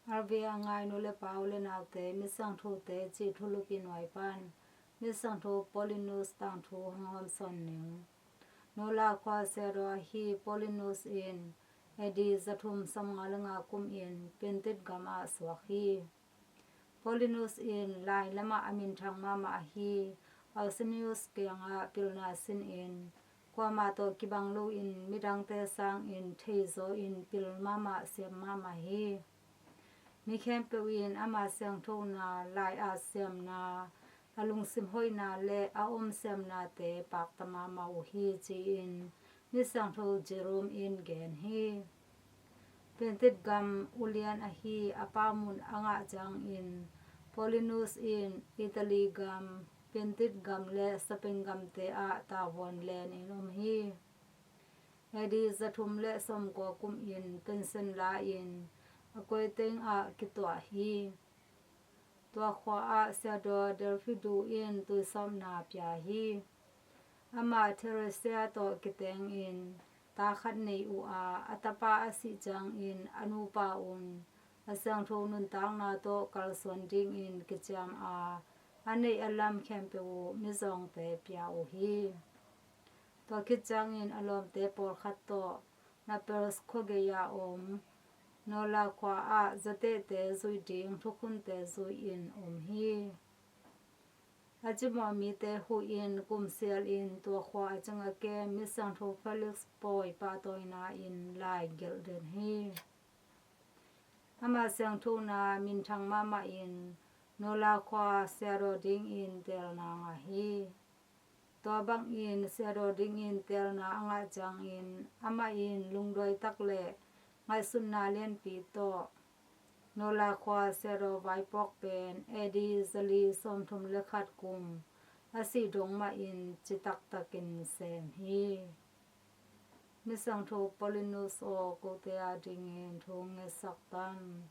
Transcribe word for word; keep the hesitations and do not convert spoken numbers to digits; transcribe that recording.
Arvia ngainu le pau le naute, misiangthote cih thulupi nuai pan misiangtho Paulinus tangthu hong hawmsawn ning. Nola khua siadaw ahi Paulinus in A D zathum sawmnga le nga kum in Pintit gam ah suak hi. Paulinus in lai lamah a minthang mahmah ahi Ausenius kiangah pilna sinin kuamah tawh kibang loin midangte sangin theizaw in pil mahmah siam mahmah hi. Mi khempeuh in ama siangthona, lai-at siamna, a lungsim hoihna le a om siamnate pakta mahmah uh hi ci-in misiangtho Jerome in gen hi. Pintit gam ulian ahi a pa mun a ngah ciangin Paulinus in Italy gam, Pintit gam le Spain gamte ah tavuan lenin om hi. A D zathum le sawmkua kum in pension la-in a koi teng ah kituah hi. Tua khua ah siadaw Delphidu in tuisawpna pia hi. Amah Theresia tawh kitengin ta khat nei uh a, a tapa a sih ciangin a nupa un a siangtho nuntakna tawh kalsuan dingin kiciam a, a neih a lam khempeuh uh mizawngte pia uh hi. Tua khit ciangin a lawmte pawlkhat tawh Naples khuagei-a om Nola khua ah zatehte zuih ding thukhunte zui-in om hi. A cimawh mite huhin kumsialin tua khua a cing a kem misiangtho Felix pawi pahtawina in lai gelh den hi. Ama siangthona minthang mahmah in Nola khua siadaw dingin teelna ngah hi. Tua bangin siadaw dingin teelna a ngah ciangin amah in lungduai tak le ngaihsutna lianpi tawh Nola khua siadaw vaipuak pen A D zali sawmthum le khat kum a sih dong mahin citaktakin sem hi. Misiangtho Paulinus aw, kote adingin thu ngetsak tan.